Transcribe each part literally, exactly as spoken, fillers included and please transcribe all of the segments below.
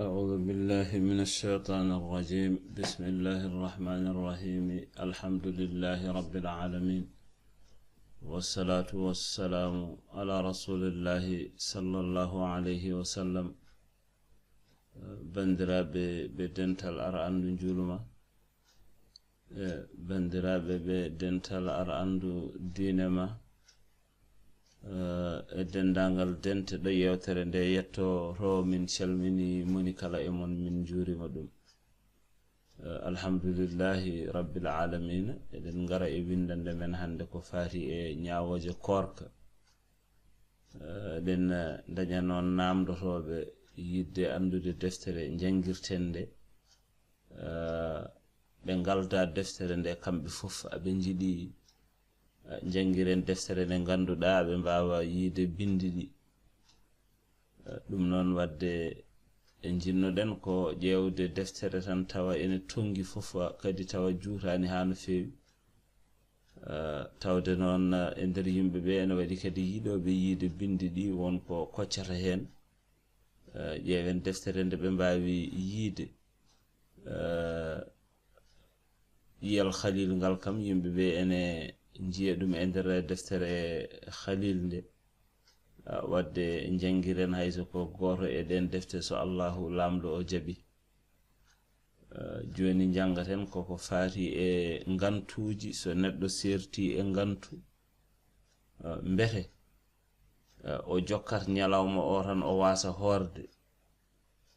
أعوذ بالله من الشيطان الرجيم. بسم الله الرحمن الرحيم. الحمد لله رب العالمين. والصلاة والسلام على رسول الله صلى الله عليه وسلم. Banndiraaɓe ɓe dental ar anndu njuulu ma, e banndiraaɓe ɓe dental ar anndu diine ma, e denndaangal dente ɗo yeewtere nde yetto to, min calmini moni kala e mon, min njuurima ɗum. Eh, alhamdulillahi rabbil alamina, eɗen ngara e winndannde men hannde ko faati e ñaawooje koorka. Eh, eɗen, eh, ndaña noon naamndotooɓe yiɗde anndude deftere njanngirten nde. Eh, ɓe ngalda deftere nde kamɓe fof, aɓe njiɗi, eh, njanngiren deftere nde ngannduɗaa aɓe mbaawa yiide binndi ɗi. Eh, ɗum noon waɗde e njinnoɗen ko ƴeewde deftere tan tawa ene tonngi fof, kadi tawa juutaani haa no feewi. Eh, tawde noon, eh, e nder yimɓe ɓe ene waɗi kadi yiɗooɓe yiide binndi ɗi, won ko koccata heen. Eh, ƴeewen deftere nde ɓe mbaawi yiide. Eh, Yiyal Khalil ngal kam, yimɓe ɓe ene njiya ɗum e nder deftere Khalil nde. Ah, waɗde njanngiren hay so ko gooto e ɗeen defte, so Allahu Laamɗo o jaɓi. Ah, jooni njanngaten koko faati e ngantuuji, so neɗɗo seerti e ngantu, ah, mbete, ah, o jokkat ñalawma o tan o waasa hoorde,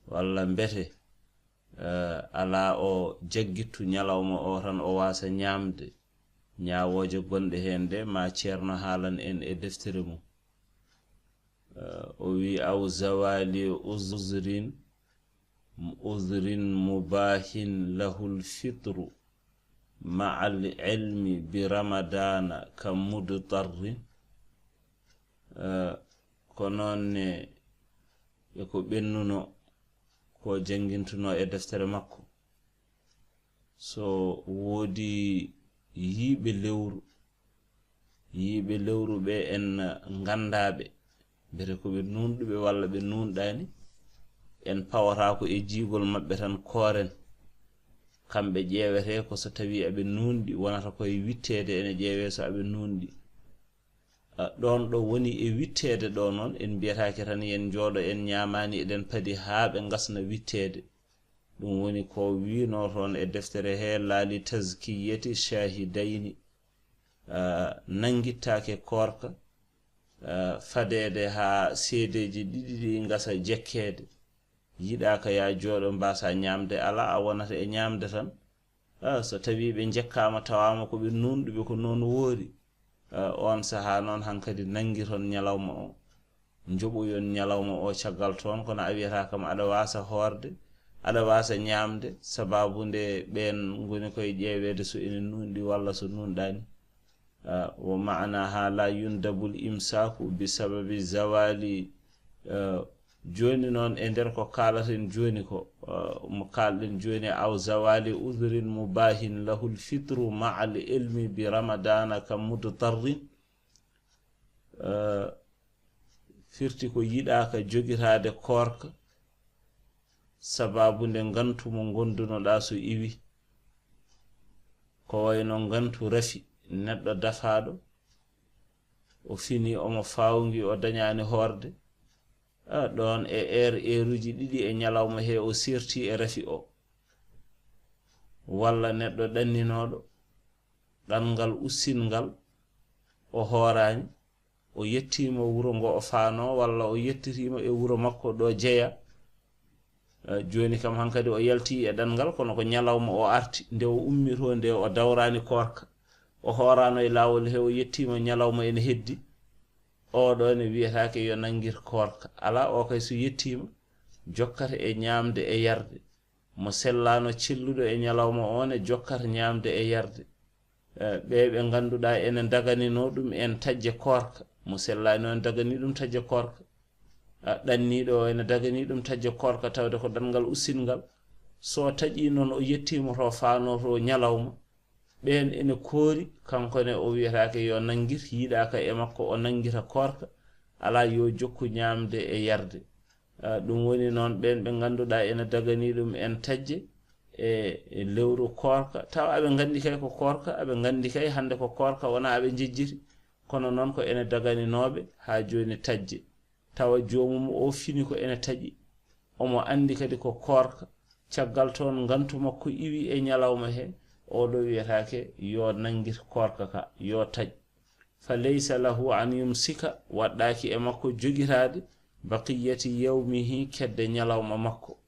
walla mbete, eh, alaa o jaggittu ñalawma o tan o waasa ñaamde. Ñaawooje gonɗe heen de, ma ceerno haalan en e deftere mum. Eh, o wi: "Aw zawali uzrin, uzrin mubahin lahul fitru ma'al ilmi bi ramadana ka mudtarrin." Eh, ko noon ne e ko ɓennuno ko janngintuno e deftere makko. So woodi yiiɓe lewru, yiiɓe lewru ɓe en nganndaaɓe, mbete ko ɓe nuunɗuɓe walla ɓe nuunɗaani, en pawataa ko e jiigol maɓɓe tan kooren. Kamɓe ƴeewete ko so tawii aɓe nuunɗi, wonata koye witteede ene ƴeewee so aɓe nuunɗi. Ah, ɗoon ɗo woni e witteede ɗo noon, en mbiyataake tan yen njooɗo en ñaamaani, eɗen padi haa ɓe ngasna witteede. Ɗum woni ko wiinoo toon e deftere he: "Laali tazkiyati shahidayni." Ah, nanngittaake koorka, ah, fadeede haa seedeeji ɗiɗi ɗi ngasa jekkeede. Yiɗaaka yaa jooɗo mbaasa ñaamde, alaa, a wonata e ñaamde tan. Ah, so tawii ɓe njekkaama tawaama ko ɓe nuunɗuɓe, ko noon woori. Ah, oon sahaa noon hankadi nanngiton ñalawma o, njoɓoyon ñalawma o caggal toon, kono a wiyata kam aɗa waasa hoorde, aɗa waasa ñaamde, sabaabu nde ɓeen ngoni koye ƴeeweede so ene nuunɗi walla so nuunɗaani. Ah, wa ma'anaha la yundabu al imsaku bi sababi zawali. Ah, jooni noon e nder ko kaalaten jooni ko, ah, mo kaalɗen jooni, aw zawali udhrin mubahin lahul fitru ma'al ilmi bi ramadana ka mudtarrin. Ah, firti ko yiɗaaka jogitaade koorka sabaabu nde ngantu mo ngondunoɗaa so iwi. Ko wayno ngantu rafi, neɗɗo dafaaɗo, o fini, omo faawngi, o dañaani hoorde. Ah, ɗoon e eer, eeruji ɗiɗi e ñalawma he o seerti e rafi o. Walla neɗɗo ɗanninooɗo, ɗanngal ussinngal, o hooraani, o yettiima wuro ngo o faanoo, walla o yettitiima e wuro makko ɗo jeya. Eh, jooni kam hankadi o yalti e ɗanngal, kono ko ñalawma o arti, nde o ummitoo nde o dawraani koorka. O hooraano e laawol he, o yettiima ñalawma ene heddi. Oɗo ne wiyetaake yo nanngir koorka. Alaa, o kay so yettiima, jokkata e ñaamde e yarde. Mo sellaano celluɗo e ñalawma o ne jokkata ñaamde e yarde. Eh, ɓe ɓe ngannduɗaa ene ndaganinoo ɗum en taƴde koorka. Mo sellaani o ene daganii ɗum taƴde koorka. Ah, ɗanniiɗo o ene daganii ɗum taƴde koorka, tawde ko ɗanngal ussinngal. So taƴii noon o yettiima to faanoo to ñalawma, ɓeen ene koori, kanko ne o wiyetaake yo nanngir, yiɗaaka e makko o nanngita koorka, alaa, yo jokku ñaamde e yarde. Ɗum woni noon ɓeen ɓe ngannduɗaa ene daganii ɗum en taƴde e lewru koorka, tawa aɓe nganndi kay ko koorka, aɓe nganndi kay hannde ko koorka, wonaa aɓe njejjiti, kono noon ko ene daganinooɓe haa jooni taƴde. Tawa joomum o fini ko ene taƴi, omo anndi kadi ko koorka, caggal toon ngantu makko iwi e ñalawma he, oɗo wiyetaake yo nanngir koorka ka, yo taƴ. Fa laysa lahu an yumsika, waɗɗaaki e makko jogitaade baqiyati yawmihi, kedde ñalawma makko.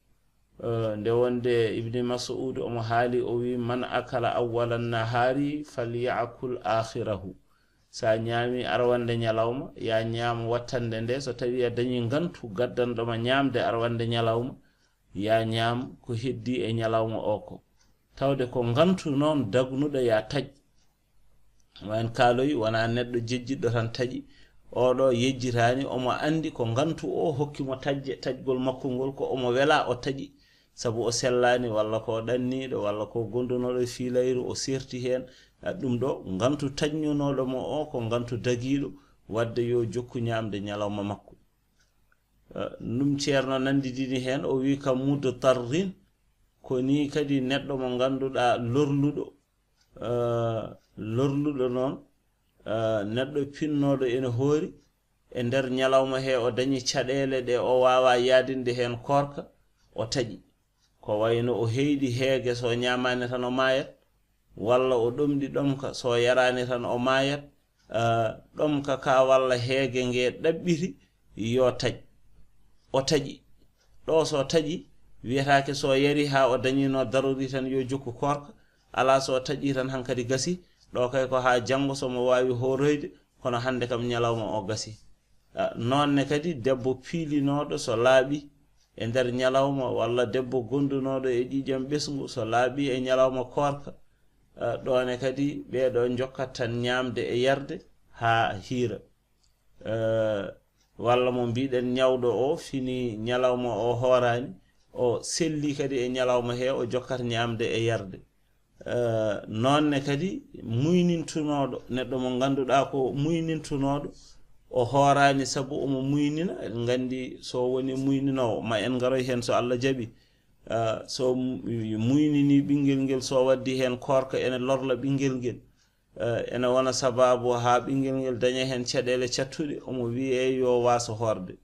Eh, nde wonde Ibni Mas'ud omo haali, o wi, "Man akala awwala nahari falyakul akhirahu." Sa ñaami arwande ñalawma, ya ñaam wattande nde, so tawi a dañi ngantu gaddanɗoma ñaamde arwande ñalawma, ya ñaam ko heddi e ñalawma o ko. Tawde ko ngantu noon dagnuɗo ya taƴ. Wayan kaaloy wona neɗɗo jejjitɗo tan taƴi. Oɗo yejjitaani, omo anndi ko ngantu o hokki mo taƴde, taƴgol makko ngol ko omo wela o taƴi, sabu o sellaani, walla ko ɗanniiɗo, walla ko gondunooɗo e fiilayru, o serti heen. A, ɗum ɗo, ngantu taƴnunooɗo mo o ko ngantu dagiiɗo, waɗde yo jokku ñaamde ñalawma makko. A, ɗum ceerno nanndidini heen, o wi, "Ka mudtarrin, ko ni kadi neɗɗo mo ngannduɗaa lorluɗo, a, lorluɗo noon, a, neɗɗo pinnooɗo ene hoori, e nder ñalawma he o dañi caɗeele ɗe o waawaa yaadinde heen koorka, o taƴi." Ko wayno o heyɗi heege, so ñaamaani tan o maayat, walla o ɗomɗi ɗomka, so yaraani tan o maayat. Ah, ɗomka ka walla heege nge ɗaɓɓiti, yo taƴ. O taƴi. Ɗo so taƴi, wiyetaake so yari haa o dañino darori tan yo jokku koorka. Alaa, so taƴi tan hankadi gasi. Ɗo kay ko haa janngo so mo waawi hooroyde, kono hannde kam ñalawma o gasi. Ah, noon ne kadi debbo piilinooɗo so laaɓi e nder ñalawma, walla debbo gondunooɗo e ƴiiƴam ɓesngu so laaɓi e ñalawma koorka, ah, ɗo ne kadi ɓeeɗo njokkat tan ñaamde e yarde haa hiira. Eh, walla mo mbiɗen ñawɗo o fini ñalawma o hooraani, o selli kadi e ñalawma he o jokkat ñaamde e yarde. Eh, noon ne kadi muynintunooɗo, neɗɗo mo ngannduɗaa ko muynintunooɗo, o hooraani sabu omo muynina. En nganndi so woni muyninoowo, ma en ngaroy heen so Allah jaɓi. Eh, so mu-, muynini ɓinngel ngel, so waddi heen koorka ene lorla ɓinngel ngel. Eh, ene wona sabaabu haa ɓinngel ngel daña heen caɗeele cattuɗe, omo wiyee yo waaso hoorde.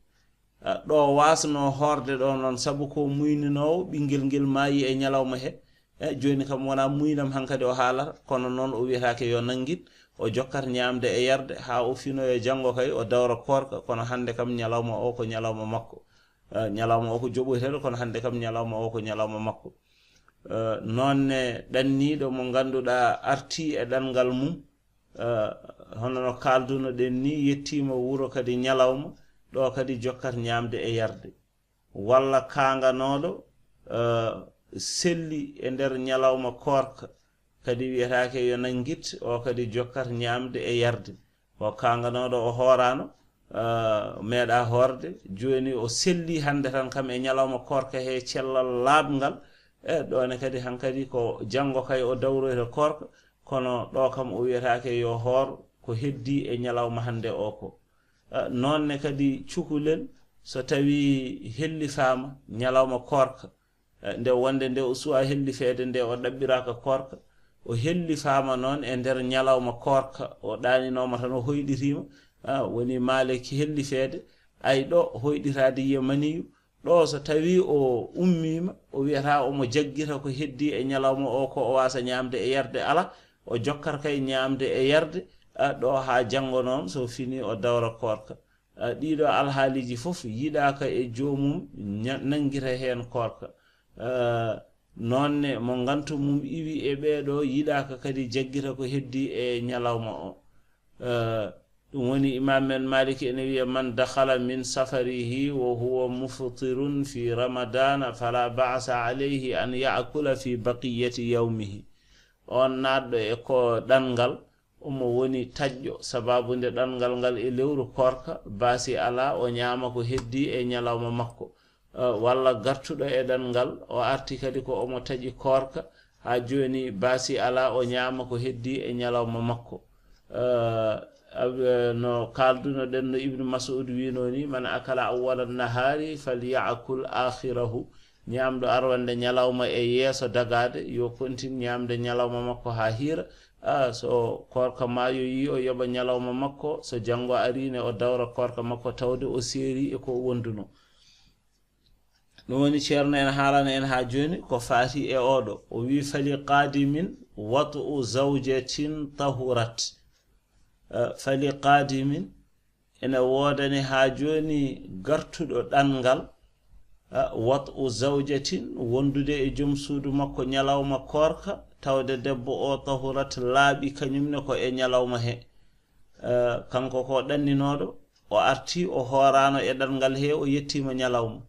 Ah, ɗo waasno hoorde ɗo noon, sabu ko muyninoowo, ɓinngel ngel maayi e ñalawma he. Eh, jooni kam wonaa muynam hankadi o haalata, kono noon o wiyetaake yo nanngin, o jokkat ñaamde e yarde haa o finoya janngo kay o dawra koorka, kono hannde kam ñalawma o ko ñalawma makko. Eh, ñalawma o ko joɓoyteeɗo, kono hannde kam ñalawma o ko ñalawma makko. Eh, noon ne ɗanniiɗo mo ngannduɗaa artii e ɗanngal mum, eh, hono no kaalduno ɗen ni, yettiima wuro kadi ñalawma, ɗo kadi jokkat ñaamde e yarde. Walla kaanganooɗo, eh, selli e nder ñalawma koorka, kadi wiyetaake yo nanngit, o kadi jokkat ñaamde e yarde. O kaanganooɗo o hooraano, eh, meeɗa hoorde, jooni o selli hannde tan kam e ñalawma koorka he cellal laaɓngal, e ɗo ne kadi hankadi ko janngo kay o dawroyta koorka, kono ɗo kam o wiyetaake yo hoor ko heddi e ñalawma hannde o ko. Eh, noon ne kadi cukalel, so tawi hellifaama ñalawma koorka, eh, nde wonde nde o suwa hellifeede nde o ɗaɓɓiraaka koorka, o hellifaama noon e nder ñalawma koorka, o ɗaaninooma tan o hoyɗitiima, ah, woni maale ki hellifeede, ay ɗo hoyɗitaade yiya maniyu, ɗo so tawi o ummiima, o wiyata omo jaggita ko heddi e ñalawma o ko o waasa ñaamde e yarde, ala, o jokkat kay ñaamde e yarde, ah, ɗo haa janngo noon so fini o dawra koorka. Ah, ɗiɗo alhaaliiji fof yiɗaaka e joomum ña-, nanngita heen koorka. Ah, noon ne mo ngantu mum iwi e ɓeeɗo yiɗaaka kadi jaggita ko heddi e ñalawma o. Ah, ɗum woni Imaam men Maalik ene wiya, "Man dakhala min safarihi wa huwa muftirun fi Ramadana fala ba'sa alayhi an ya'kula fi baqiyati yawmihi." On naatɗo e ko ɗanngal, omo woni taƴƴo, sababu nde ɗanngal ngal e lewru koorka, baasi alaa, o ñaama ko heddi e ñalawma makko. Eh, walla gartuɗo e ɗanngal, o arti kadi ko omo taƴi koorka, haa jooni baasi alaa, o ñaama ko heddi e ñalawma makko. Eh, Ab-, no kaaldunoɗen, no Ibnu Mas'ud wiino ni, "Man akala awwala nahaari falya'kul aakhirahu." Ñaamɗo arwande ñalawma e yeeso dagaade, yo kontin ñaamde ñalawma makko haa hiira. Ah, so koorka maayoyii, o yoɓa ñalawma makko, so janngo arii ne, o dawra koorka makko tawde o seerii e ko wonduno. Ɗum woni ceerno en haalana en haa jooni ko faati e oɗo. O wii, "Fali qaadimin wat'u zawjatin tahurat." Eh, "fali qaadimin", ene woodani haa jooni gartuɗo ɗanngal, eh, "wat'u zawjatin", wondude e joom suudu makko ñalawma koorka, tawde debbo o tahurat laaɓi kañum ne ko e ñalawma he. Eh, kanko ko ɗanninooɗo, o arti, o hooraano e ɗanngal he, o yettiima ñalawma.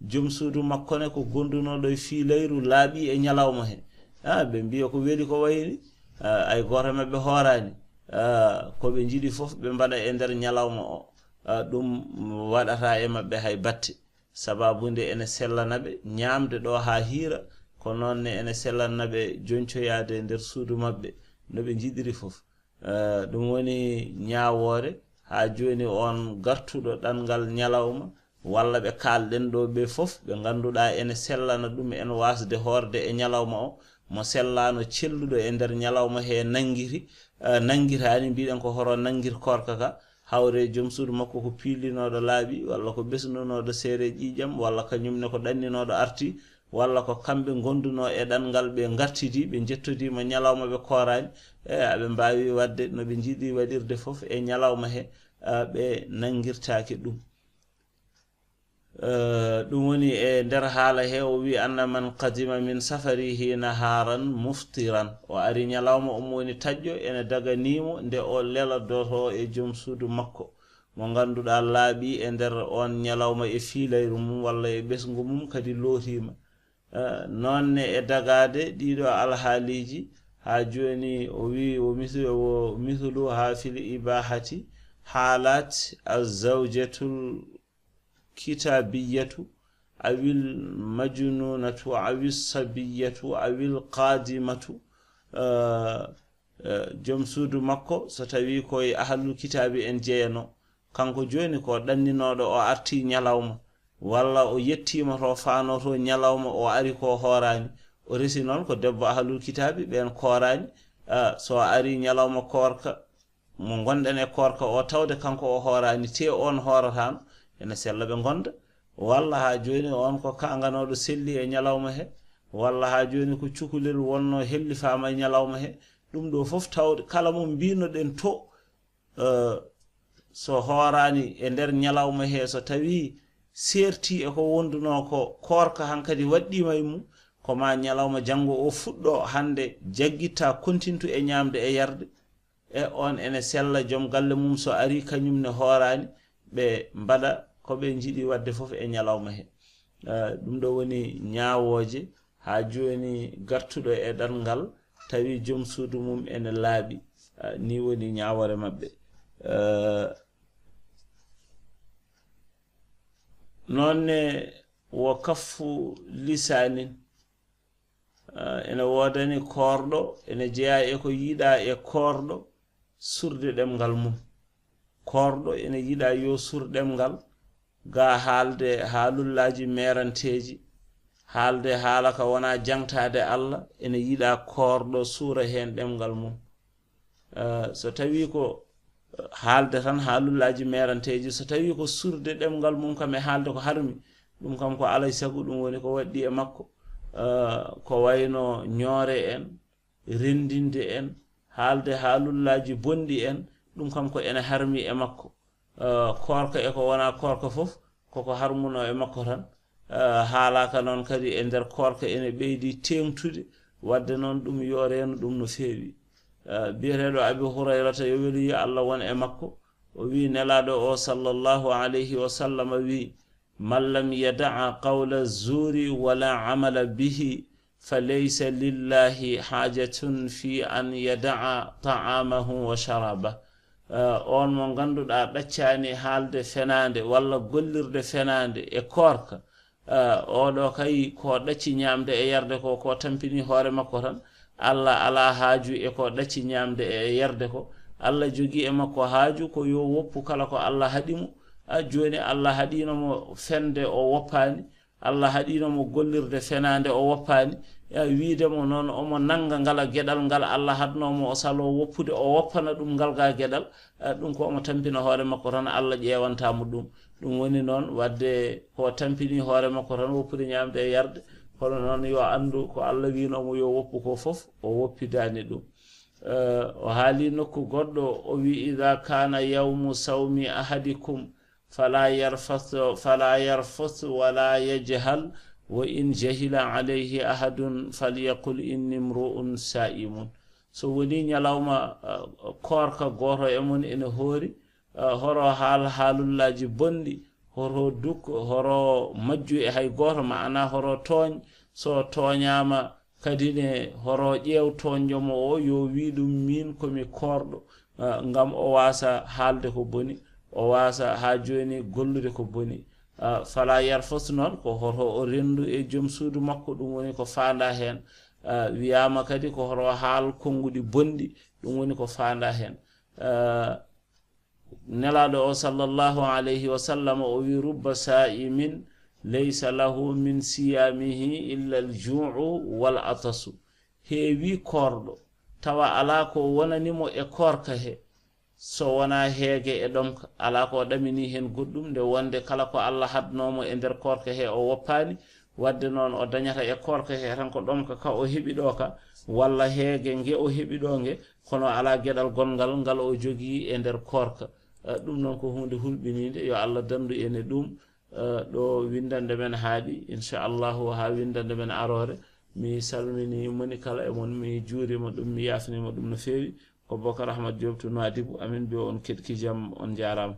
Joom suudu makko ne ko gondunooɗo e fiilayru laaɓi e ñalawma he. Ah, ɓe mbiya ko weli ko wayri, ah, ay gooto e maɓɓe hooraani. Ah, ko ɓe njiɗi fof ɓe mbaɗa e nder ñalawma o. Ah, ɗum waɗata e maɓɓe hay batte. Sababu nde ene sellana ɓe ñaamde ɗo haa hiira, ko noon ne ene sellana ɓe joñcoyaade nder suudu maɓɓe no ɓe njiɗiri fof. Eh, ɗum woni ñaawoore haa jooni on gartuɗo ɗanngal ñalawma, walla ɓe kaalɗen ɗo ɓe fof, ɓe ngannduɗaa ene sellana ɗum en waasde hoorde e ñalawma o, mo sellaano celluɗo e nder ñalawma he nanngiri, eh, nanngitaani, mbiɗen ko horo nanngir koorka ka, hawre joom suudu makko ko piilinooɗo laaɓi, walla ko ɓesnunooɗo seere ƴiiƴam, walla kañum ne ko ɗanninooɗo arti, walla ko kamɓe ngondunoo e ɗanngal ɓe ngartidi, ɓe njettodiima ñalawma ɓe kooraani, e aɓe mbaawi waɗde no ɓe njiɗi waɗirde fof e ñalawma he, a, ɓe nanngirtaake ɗum. Eh, ɗum woni e nder haala he o wi, "Anna man qadima min safarihi naharan muftiran." O ari ñalawma omo woni taƴƴo, ene daganiimo nde o leladoto e joom suudu makko, mo ngannduɗaa laaɓi e nder on ñalawma e fiilayru mum walla e ɓesngu mum kadi lootiima. Eh, noon ne e dagaade ɗiɗo alhaaliiji, haa jooni o wi, o misu-, o misulu haa fil ibahati haalat azawjatul kitaabiyatu, awil majnunatu, awil sabiyatu, awil qaadimatu. Eh, eh, joom suudu makko, so tawi ko e ahlul kitaabi en jeyano, kanko jooni ko ɗanninooɗo, o arti ñalawma, walla o yettiima to faanoto ñalawma, o ari ko hooraani, o resi noon ko debbo ahlul kitaabi, ɓeen kooraani. Ah, so ari ñalawma koorka, mo ngonɗen e koorka o, tawde kanko o hooraani, te on hoorataano, ene sella ɓe ngonda. Walla haa jooni on ko kaanganooɗo selli e ñalawma he, walla haa jooni ko cukalel wonno hellifaama e ñalawma he. Ɗum ɗo fof tawde kala mo mbinoɗen to, eh, so hooraani e nder ñalawma he, so tawi seerti e ko wonduno ko koorka hankadi waɗɗiima e mum, ko ma ñalawma janngo o fuɗɗo hannde jaggitta kontintu e ñaamde e yarde. E on ene sella joom galle mum so ari kañum ne hooraani, ɓe mbaɗa ko ɓe njiɗi waɗde fof e ñalawma he. Eh, ɗum ɗo woni ñaawooje haa jooni gartuɗo e ɗanngal tawi joom suudu mum ene laaɓi. Eh, ni woni ñaawoore maɓɓe. Eh, noon ne wo kaffu lisaanin. Ah, ene woodani koorɗo, ene jeyaa e ko yiɗaa e koorɗo surde ɗemngal mum. Koorɗo ene yiɗaa yo sur ɗemngal, ga haalde haalullaaji meeranteeji, haalde haala ka wonaa jaŋtaade Allah, ene yiɗaa koorɗo suura heen ɗemngal mum. Eh, so tawi ko, eh, haalde tan haalullaaji meeranteeji, so tawi ko surde ɗemngal mum kam e haalde ko harmi, ɗum kam ko alay sago ɗum woni ko waɗɗi e makko. Eh, ko wayno ñoore en, renndinde en, haalde haalullaaji bonɗi en, ɗum kam ko ene harmi e makko. Eh, koorka e ko wonaa koorka fof, koko harmuno e makko tan. Eh, haalaaka noon kadi e nder koorka ene ɓeydi teeŋtude, waɗde noon ɗum yo reeno ɗum no feewi. Eh, biyeteeɗo Abi Hurayrata, yo weli yo Allah won e makko, o wi Nelaaɗo o sallallahu alayhi wa sallam wi, "Man lam yada'a qawla zuri wala amala bihi, fa laysa lillahi hajatun fi an yada'a ta'amahu wa sharabah." Eh, on mo ngannduɗaa ɗaccaani haalde fenaande walla gollirde fenaande e koorka, eh, oɗo kay ko ɗacci ñaamde e yarde ko, ko tampini hoore makko tan. Allah alaa haaju e ko ɗacci ñaamde e yarde ko. Allah jogii e makko haaju ko yo woppu kala ko Allah haɗi mo. A jooni Allah haɗiino mo fende o woppaani, Allah haɗiino mo gollirde fenaande o woppaani. A wiide mo noon omo nannga ngala geɗal ngal Allah haɗnoo mo o saloo woppude o woppana ɗum ngal gaa geɗal, a ɗum ko omo tampina hoore makko tan Allah ƴeewanta mo ɗum. Ɗum woni noon waɗde ko tampini hoore makko tan woppude ñaamde e yarde, kono noon yo anndu ko Allah wiinoo mo yo woppu ko fof o woppidaani ɗum. Eh, o haali nokku goɗɗo o wi ida kana yawmu sawmi ahadikum fala yarfas fala yarfas wala yajhal wa in jahila alayhi ahadun falyaqul inni mru'un sa'imun. So woni ñalawma eh, koorka gooto e mon ene hoori, eh, horo haal haalullaaji bonɗi, horo duk horo majju e hay gooto, maana horo tooñ, so tooñaama kadi ne horo ƴeew toonjo mo o yo wii ɗum miin ko mi koorɗo, ah, ngam o waasa haalde ko boni, o waasa haa jooni gollude ko boni. Ah, fala yarfas noon ko hoto o renndu e joom suudu makko, ɗum woni ko faanda heen. Ah, wiyaama kadi ko hoto haal konnguɗi bonɗi, ɗum woni ko faanda heen. Ah, Nelaaɗo o sallallahu alayhi wa sallam o wi rubba sa'imin laysa lahu min siyamihi illa al-ju'u wal atasu. Heewi koorɗo tawa alaa ko wonani mo e koorka he so wonaa heege e ɗomka, alaa ko o ɗamini heen goɗɗum nde wonde kala ko Allah haɗnoo mo e nder koorka he o woppaani. Waɗde noon o dañata e koorka he tan ko ɗomka ka o heɓi ɗo ka, walla heege nge o heɓi ɗo nge, kono alaa geɗal gonngal ngal o jogii e nder koorka. Eh, ɗum noon ko huunde hulɓiniinde, yo Allah danndu en e ɗum. Eh, ɗo winndannde men haaɗi, inchallahu haa winndannde men aroore. Mi salmini moni kala e mon, mi juurima ɗum, mi yaafnima ɗum no feewi. Ko Bokar Ahmad Diop to Nouadhibou, amin mbiyo on keɗki jam, on njaaraama.